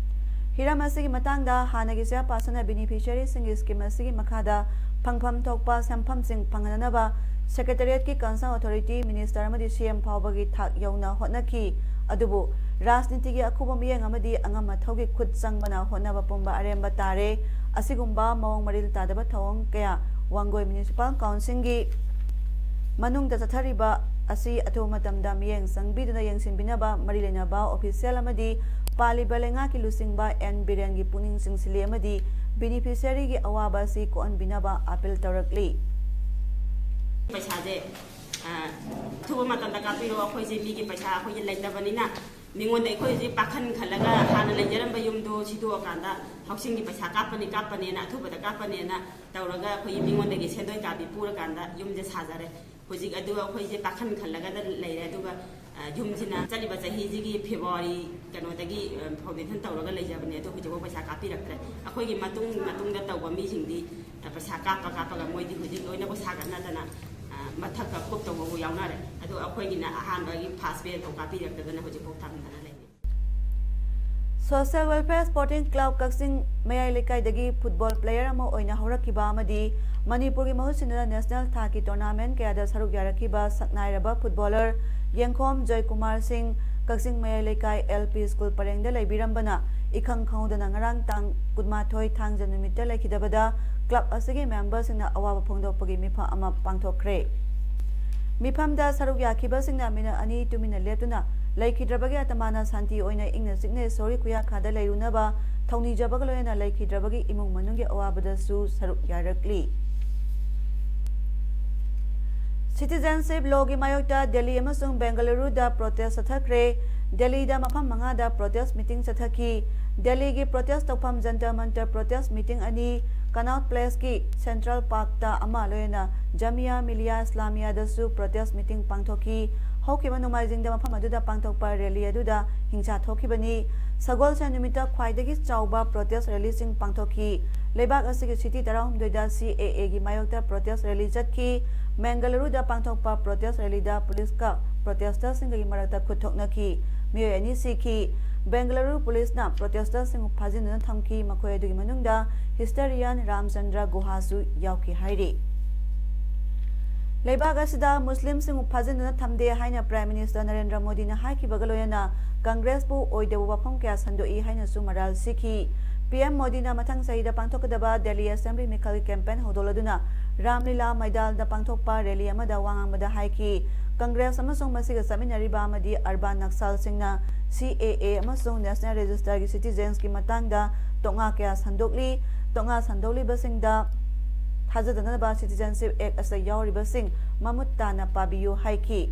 ꯍꯤꯔꯝ ꯑꯁꯤꯒꯤ ꯃꯇꯥꯡꯗ ꯍꯥꯟꯅꯒꯤ ꯆꯤꯌꯔꯄꯥꯔꯁꯟꯅ ꯕꯤꯅꯤꯐꯤꯁꯔꯤꯁꯤꯡꯒꯤ ꯁ꯭ꯀꯤꯝ ꯑꯁꯤꯒꯤ ꯃꯈꯥꯗ ꯐꯪꯐꯝ ꯊꯣꯛꯄ ꯁꯦꯟꯐꯝꯁꯤꯡ ꯐꯪꯍꯟꯅꯅꯕ ꯁꯦꯀ꯭ꯔꯦꯇꯦꯔꯤꯌꯦꯠꯀꯤ ꯀꯟꯁꯔꯟ ꯑꯣꯊꯣꯔꯤꯇꯤ, ꯃꯤꯅꯤꯁꯇꯔ ꯑꯃꯗꯤ ꯁꯤ ꯑꯦꯝ ꯐꯥꯎꯕꯒꯤ ꯊꯥꯛ ꯌꯧꯅ ꯍꯣꯠꯅꯈꯤ꯫ ꯑꯗꯨꯕꯨ ꯔꯥꯖꯅꯤꯇꯤꯒꯤ ꯑꯈꯨꯕ ꯃꯤꯠꯌꯦꯡ ꯑꯃꯗꯤ ꯑꯉꯝ ꯑꯊꯧꯒꯤ ꯈꯨꯠ ꯆꯪꯕꯅ ꯍꯣꯠꯅꯕ ꯄꯨꯝꯕ ꯑꯔꯦꯝꯕ ꯇꯥꯔꯦ꯫ ꯑꯁꯤꯒꯨꯝꯕ ꯃꯑꯣꯡ ꯃꯔꯤꯜ ꯇꯥꯗꯕ ꯊꯧꯑꯣꯡ ꯀꯌꯥ ꯋꯥꯡꯒꯣꯏ ꯃ꯭ꯌꯨꯅꯤꯁꯤꯄꯥꯜ ꯀꯥꯎꯟꯁꯤꯜꯒꯤ ꯃꯅꯨꯡꯗ ꯆꯠꯊꯔꯤꯕ ꯑꯁꯤ ꯑꯊꯨꯕ ꯃꯇꯝꯗ ꯃꯤꯠꯌꯦꯡ ꯆꯪꯕꯤꯗꯨꯅ ꯌꯦꯡꯁꯤꯟꯕꯤꯅꯕ ꯃꯔꯤ ꯂꯩꯅꯕ official ꯑꯃꯗꯤ ꯄꯥꯜꯂꯤꯕ ꯂꯩꯉꯥꯛꯀꯤ ꯂꯨꯆꯤꯡꯕ ꯑꯦꯟ ꯕꯤꯔꯦꯟꯒꯤ ꯄꯨꯛꯅꯤꯡ ꯆꯤꯡꯁꯤꯜꯂꯤ ꯑꯃꯗꯤ beneficiaryꯒꯤ ꯑꯋꯥꯕ ꯑꯁꯤ ꯀꯣꯛꯍꯟꯕꯤꯅꯕ appeal ꯇꯧꯔꯛꯂꯤ꯫ ꯄꯩꯁꯥꯁꯦ ꯑ, ꯑꯊꯨꯕ ꯃꯇꯝꯗ ꯀꯥꯞꯄꯤꯔꯣ꯫ ꯑꯩꯈꯣꯏꯁꯦ ꯃꯤꯒꯤ ꯄꯩꯁꯥ ꯑꯩꯈꯣꯏꯒꯤ ꯂꯩꯇꯕꯅꯤꯅ ꯃꯤꯉꯣꯟꯗ ꯑꯩꯈꯣꯏ ꯍꯧꯖꯤꯛ ꯄꯥꯈꯟ ꯈꯜꯂꯒ ꯍꯥꯟꯅ ꯂꯩꯖꯔꯝꯕ ꯌꯨꯝꯗꯣ ꯁꯤꯗꯣꯛꯑꯀꯥꯟꯗ ꯍꯥꯎꯁꯤꯡꯒꯤ ꯄꯩꯁꯥ ꯀꯥꯞꯄꯅꯤ ꯀꯥꯞꯄꯅꯦꯅ ꯑꯊꯨꯕꯗ ꯀꯥꯞꯄꯅꯦꯅ ꯇꯧꯔꯒ ꯑꯩꯈꯣꯏꯒꯤ ꯃꯤꯉꯣꯟꯗꯒꯤ ꯁꯦꯟꯗꯣꯏ ꯀꯥꯕꯤ ꯄꯨꯔꯀꯥꯟꯗ ꯌꯨꯝꯁꯦ ꯁꯥꯖꯔꯦ꯫ ꯍꯧꯖꯤꯛ ꯑꯗꯨ ꯑꯩꯈꯣꯏꯁꯦ ꯄꯥꯈꯟ ꯈꯜꯂꯒꯗ ꯂꯩꯔꯦ꯫ ꯑꯗꯨꯒ ꯑ, ꯌꯨꯝꯁꯤꯅ ꯆꯠꯂꯤꯕ ꯆꯍꯤꯁꯤꯒꯤ ꯐꯦꯕ꯭ꯔꯨꯋꯥꯔꯤ ꯀꯩꯅꯣꯗꯒꯤ ꯑ, foundation ꯇꯧꯔꯒ ꯂꯩꯖꯕꯅꯦ꯫ ꯑꯗꯣ ꯍꯧꯖꯤꯛꯐꯥꯎ ꯄꯩꯁꯥ ꯀꯥꯞꯄꯤꯔꯛꯇ꯭ꯔꯦ꯫ ꯑꯩꯈꯣꯏꯒꯤ ꯃꯇꯨꯡ ꯃꯇꯨꯡꯗ ꯇꯧꯕ ꯃꯤꯁꯤꯡꯗꯤ ꯑ, ꯄꯩꯁꯥ ꯀꯥꯞꯄ ꯀꯥꯞꯄꯒ ꯃꯣꯏꯗꯤ ꯍꯧꯖꯤꯛ ꯂꯣꯏꯅꯃꯛ ꯁꯥꯒꯠꯅꯗꯅ ꯑ, ꯃꯊꯛꯇ ꯀꯨꯞꯇꯧꯕꯕꯨ ꯌꯥꯎꯅꯔꯦ꯫ ꯑꯗꯣ ꯑꯩꯈꯣꯏꯒꯤꯅ ꯑꯍꯥꯟꯕꯒꯤ first batchꯐꯥꯎ ꯀꯥꯞꯄꯤꯔꯛꯇꯗꯅ ꯍꯧꯖꯤꯛꯐꯥꯎ ꯊꯝꯗꯅ ꯂꯩꯔꯤ꯫ Social Welfare Sporting Club ꯀꯛꯆꯤꯡ ꯃꯌꯥꯏ ꯂꯩꯀꯥꯏꯗꯒꯤ football player ꯑꯃ ꯑꯣꯏꯅ ꯍꯧꯔꯛꯈꯤꯕ ꯑꯃꯗꯤ ꯃꯅꯤꯄꯨꯔꯒꯤ ꯃꯍꯨꯠ ꯁꯤꯟꯗꯨꯅ national ꯊꯥꯛꯀꯤ tournament ꯀꯌꯥꯗ ꯁꯔꯨꯛ ꯌꯥꯔꯛꯈꯤꯕ ꯁꯛꯅꯥꯏꯔꯕ footballer ꯌꯦꯡꯈꯣꯝ ꯖꯣꯏꯀꯨꯃꯥꯔ ꯁꯤꯡ ꯀꯛꯆꯤꯡ ꯃꯌꯥꯏ ꯂꯩꯀꯥꯏ L P school ꯄꯔꯦꯡꯗ ꯂꯩꯕꯤꯔꯝꯕꯅ ꯏꯈꯪ ꯈꯪꯍꯧꯗꯅ ꯉꯔꯥꯡ ꯇꯥꯡ ꯀꯨꯟꯃꯥꯊꯣꯏ ꯊꯥꯡꯖ ꯅꯨꯃꯤꯠꯇ ꯂꯩꯈꯤꯗꯕꯗ club ꯑꯁꯤꯒꯤ memberꯁꯤꯡꯅ ꯑꯋꯥꯕ ꯐꯣꯡꯗꯣꯛꯄꯒꯤ ꯃꯤꯐꯝ ꯑꯃ ꯄꯥꯡꯊꯣꯛꯈ꯭ꯔꯦ꯫ ꯃꯤꯐꯝꯗ ꯁꯔꯨꯛ ꯌꯥꯈꯤꯕꯁꯤꯡꯅ minute ꯑꯅꯤ ꯇꯨꯃꯤꯟꯅ ꯂꯦꯞꯇꯨꯅ ꯂꯩꯈꯤꯗ꯭ꯔꯕꯒꯤ ꯑꯇꯃꯥꯅ ꯁꯥꯟꯇꯤ ꯑꯣꯏꯅ ꯏꯪꯅ ꯆꯤꯛꯅ ꯁꯣꯔꯤ ꯈꯨꯌꯥꯈꯥꯗ ꯂꯩꯔꯨꯅꯕ ꯊꯧꯅꯤꯖꯕꯒ ꯂꯣꯏꯅꯅ ꯂꯩꯈꯤꯗ꯭ꯔꯕꯒꯤ ꯏꯃꯨꯡ ꯃꯅꯨꯡꯒꯤ ꯑꯋꯥꯕꯗꯁꯨ ꯁꯔꯨꯛ ꯌꯥꯔꯛꯂꯤ꯫ Citizenship lawꯒꯤ ꯃꯥꯌꯣꯛꯇ ꯗꯦꯜꯂꯤ ꯑꯃꯁꯨꯡ ꯕꯦꯡꯒꯂꯨꯔꯨꯗ protest ꯆꯠꯊꯈ꯭ꯔꯦ꯫ ꯗꯦꯜꯂꯤꯗ ꯃꯐꯝ ꯃꯉꯥꯗ protest meeting ꯆꯠꯊꯈꯤ꯫ ꯗꯦꯜꯂꯤꯒꯤ protest ꯇꯧꯐꯝ ꯖꯟꯇꯔ ꯃꯟꯇꯔ protest meeting ꯑꯅꯤ, Connaught Placeꯀꯤ Central Parkꯇ ꯑꯃ, ꯂꯣꯏꯅꯅ ꯖꯃꯤꯌꯥ ꯃꯤꯂꯤꯌꯥ ꯏꯁꯂꯥꯃꯤꯌꯥꯗꯁꯨ protest meeting ꯄꯥꯡꯊꯣꯛꯈꯤ꯫ ꯍꯧꯈꯤꯕ ꯅꯣꯡꯃꯥꯏꯖꯤꯡꯗ ꯃꯐꯝ ꯑꯗꯨꯗ ꯄꯥꯡꯊꯣꯛꯄ rally ꯑꯗꯨꯗ ꯍꯤꯡꯁꯥ ꯊꯣꯛꯈꯤꯕꯅꯤ꯫ ꯁꯒꯣꯜꯁꯦꯟ ꯅꯨꯃꯤꯠꯇ ꯈ꯭ꯋꯥꯏꯗꯒꯤ ꯆꯥꯎꯕ protest rallyꯁꯤꯡ ꯄꯥꯡꯊꯣꯛꯈꯤ꯫ ꯂꯩꯕꯥꯛ ꯑꯁꯤꯒꯤ city ꯇꯔꯥꯍꯨꯝꯗꯣꯏꯗ C A Aꯒꯤ ꯃꯥꯌꯣꯛꯇ protest rally ꯆꯠꯈꯤ꯫ ꯕꯦꯡꯒꯂꯨꯔꯨꯗ ꯄꯥꯡꯊꯣꯛꯄ protest rallyꯗ ꯄꯨꯂꯤꯁꯀ protesterꯁꯤꯡꯒꯒꯤ ꯃꯔꯛꯇ ꯈꯨꯠ ꯊꯣꯛꯅꯈꯤ꯫ ꯃꯤꯑꯣꯏ ꯑꯅꯤ ꯁꯤꯈꯤ꯫ ꯕꯦꯡꯒꯂꯨꯔꯨ ꯄꯨꯂꯤꯁꯅ protesterꯁꯤꯡꯕꯨ ꯐꯥꯖꯤꯟꯗꯨꯅ ꯊꯝꯈꯤ꯫ ꯃꯈꯣꯏ ꯑꯗꯨꯒꯤ ꯃꯅꯨꯡꯗ historian ꯔꯥꯝꯆꯟꯗ꯭ꯔ ꯒꯨꯍꯥꯁꯨ ꯌꯥꯎꯈꯤ ꯍꯥꯏꯔꯤ꯫ ꯂꯩꯕꯥꯛ ꯑꯁꯤꯗ ꯃꯨꯁꯂꯤꯝꯁꯤꯡꯕꯨ ꯐꯥꯖꯤꯟꯗꯨꯅ ꯊꯝꯗꯦ ꯍꯥꯏꯅ Prime Minister ꯅꯔꯦꯟꯗ꯭ꯔ ꯃꯣꯗꯤꯅ ꯍꯥꯏꯈꯤꯕꯒ ꯂꯣꯏꯅꯅ ꯀꯪꯒ꯭ꯔꯦꯁꯄꯨ ꯑꯣꯏꯗꯕ ꯋꯥꯐꯝ ꯀꯌꯥ ꯁꯟꯗꯣꯛꯏ ꯍꯥꯏꯅꯁꯨ ꯃꯔꯥꯜ ꯁꯤꯈꯤ꯫ P M ꯃꯣꯗꯤꯅ ꯃꯊꯪ ꯆꯍꯤꯗ ꯄꯥꯡꯊꯣꯛꯀꯗꯕ ꯗꯦꯜꯂꯤ assembly ꯃꯤꯈꯜꯒꯤ campaign ꯍꯧꯗꯣꯛꯂꯗꯨꯅ ꯔꯥꯝꯂꯤꯂꯥ ꯃꯩꯗꯥꯜꯗ ꯄꯥꯡꯊꯣꯛꯄ rally ꯑꯃꯗ ꯋꯥ ꯉꯥꯡꯕꯗ ꯍꯥꯏꯈꯤ, ꯀꯪꯒ꯭ꯔꯦꯁ ꯑꯃꯁꯨꯡ ꯃꯁꯤꯒ ꯆꯠꯃꯤꯟꯅꯔꯤꯕ ꯑꯃꯗꯤ ꯑꯔꯕꯥꯟ ꯅꯛꯁꯜꯁꯤꯡꯅ ꯁꯤ ꯑꯦ ꯑꯦ ꯑꯃꯁꯨꯡ ꯅꯦꯁꯅꯦꯜ ꯔꯦꯖꯤꯁꯇꯔꯒꯤ ꯁꯤꯇꯤꯖꯦꯟꯁꯀꯤ ꯃꯇꯥꯡꯗ ꯇꯣꯉꯥ ꯀꯌꯥ ꯁꯟꯗꯣꯛꯂꯤ꯫ ꯇꯣꯉꯥ ꯁꯟꯗꯣꯛꯂꯤꯕꯁꯤꯡꯗ ꯊꯥꯖꯗꯅꯕ ꯁꯤꯇꯤꯖꯦꯟꯁꯤꯞ ꯑꯦꯛ ꯑꯁꯤꯗ ꯌꯥꯎꯔꯤꯕꯁꯤꯡ ꯃꯃꯨꯠ ꯇꯥꯅ ꯄꯥꯕꯤꯌꯨ ꯍꯥꯏꯈꯤ꯫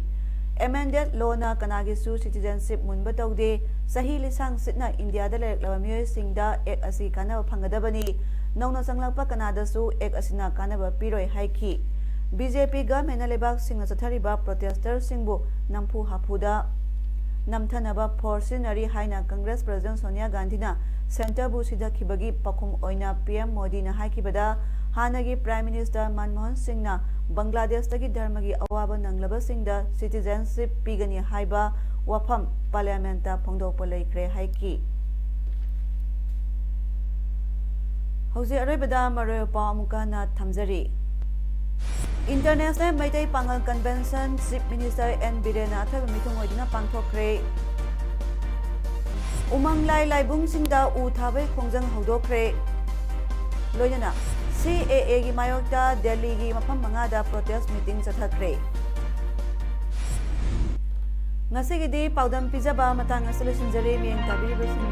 ꯑꯦꯃꯦꯟꯗꯦꯗ ꯂꯣꯅ ꯀꯅꯥꯒꯤꯁꯨ ꯁꯤꯇꯤꯖꯦꯟꯁꯤꯞ ꯃꯨꯟꯕ ꯇꯧꯗꯦ꯫ ꯆꯍꯤ ꯂꯤꯁꯥꯡ ꯁꯤꯠꯅ ꯏꯟꯗꯤꯌꯥꯗ ꯂꯩꯔꯛꯂꯕ ꯃꯤꯑꯣꯏꯁꯤꯡꯗ ꯑꯦꯛ ꯑꯁꯤ ꯀꯥꯟꯅꯕ ꯐꯪꯒꯗꯕꯅꯤ꯫ ꯅꯧꯅ ꯆꯪꯂꯛꯄ ꯀꯅꯥꯗꯁꯨ ꯑꯦꯛ ꯑꯁꯤꯅ ꯀꯥꯟꯅꯕ ꯄꯤꯔꯣꯏ ꯍꯥꯏꯈꯤ꯫ ꯕꯤ ꯖꯦ ꯄꯤ ꯒꯚꯔꯟꯃꯦꯟꯠꯅ ꯂꯩꯕꯥꯛꯁꯤꯡꯅ ꯆꯠꯊꯔꯤꯕ ꯄ꯭ꯔꯣꯇꯦꯁꯇꯔꯁꯤꯡꯕꯨ ꯅꯝꯐꯨ ꯍꯥꯐꯨꯗ ꯅꯝꯊꯅꯕ ꯐꯣꯔꯁ ꯁꯤꯖꯤꯟꯅꯔꯤ ꯍꯥꯏꯅ ꯀꯪꯒ꯭ꯔꯦꯁ ꯄ꯭ꯔꯁꯤꯗꯦꯟꯠ ꯁꯣꯅꯤꯌꯥ ꯒꯥꯟꯙꯤꯅ ꯁꯦꯟꯇꯔꯕꯨ ꯁꯤꯙꯈꯤꯕꯒꯤ ꯄꯥꯎꯈꯨꯝ ꯑꯣꯏꯅ ꯄꯤ ꯑꯦꯝ ꯃꯣꯗꯤꯅ ꯍꯥꯏꯈꯤꯕꯗ, ꯍꯥꯟꯅꯒꯤ ꯄ꯭ꯔꯥꯏꯝ ꯃꯤꯅꯤꯁꯇꯔ ꯃꯟꯃꯣꯍꯟ ꯁꯤꯡꯅ ꯕꯪꯒ꯭ꯂꯥꯗꯦꯁꯇꯒꯤ ꯙꯔꯃꯒꯤ ꯑꯋꯥꯕ ꯅꯪꯂꯕꯁꯤꯡꯗ ꯁꯤꯇꯤꯖꯦꯟꯁꯤꯞ ꯄꯤꯒꯅꯤ ꯍꯥꯏꯕ ꯋꯥꯐꯝ ꯄꯥꯔꯂꯤꯌꯥꯃꯦꯟꯠꯇ ꯐꯣꯡꯗꯣꯛꯄ ꯂꯩꯈ꯭ꯔꯦ ꯍꯥꯏꯈꯤ꯫ ꯍꯧꯖꯤꯛ ꯑꯔꯣꯏꯕꯗ ꯃꯔꯨꯑꯣꯏꯕ ꯄꯥꯎ ꯑꯃꯨꯛꯀ ꯍꯟꯅ ꯊꯝꯖꯔꯤ꯫ International Meitei Pangal convention chief minister N ꯕꯤꯔꯦꯟꯅ ꯑꯊꯣꯏꯕ ꯃꯤꯊꯨꯡ ꯑꯣꯏꯗꯨꯅ ꯄꯥꯡꯊꯣꯛꯈ꯭ꯔꯦ꯫ ꯎꯃꯪ ꯂꯥꯏ ꯂꯥꯏꯕꯨꯡꯁꯤꯡꯗ ꯎ ꯊꯥꯕꯒꯤ ꯈꯣꯡꯖꯪ ꯍꯧꯗꯣꯛꯈ꯭ꯔꯦ꯫ ꯂꯣꯏꯅꯅ ꯁꯤ ꯑꯦ ꯑꯦꯒꯤ ꯃꯥꯌꯣꯛꯇ ꯗꯦꯜꯂꯤꯒꯤ ꯃꯐꯝ ꯃꯉꯥꯗ ꯄ꯭ꯔꯣꯇꯦꯁ ꯃꯤꯇꯤꯡ ꯆꯠꯊꯈ꯭ꯔꯦ꯫ ꯉꯁꯤꯒꯤꯗꯤ ꯄꯥꯎꯗꯝ ꯄꯤꯖꯕ ꯃꯇꯥꯡ ꯑꯁꯤꯗ ꯂꯣꯏꯁꯤꯟꯖꯔꯦ꯫ ꯃꯤꯠꯌꯦꯡ ꯇꯥꯕꯤꯔꯤꯕꯁꯤꯡ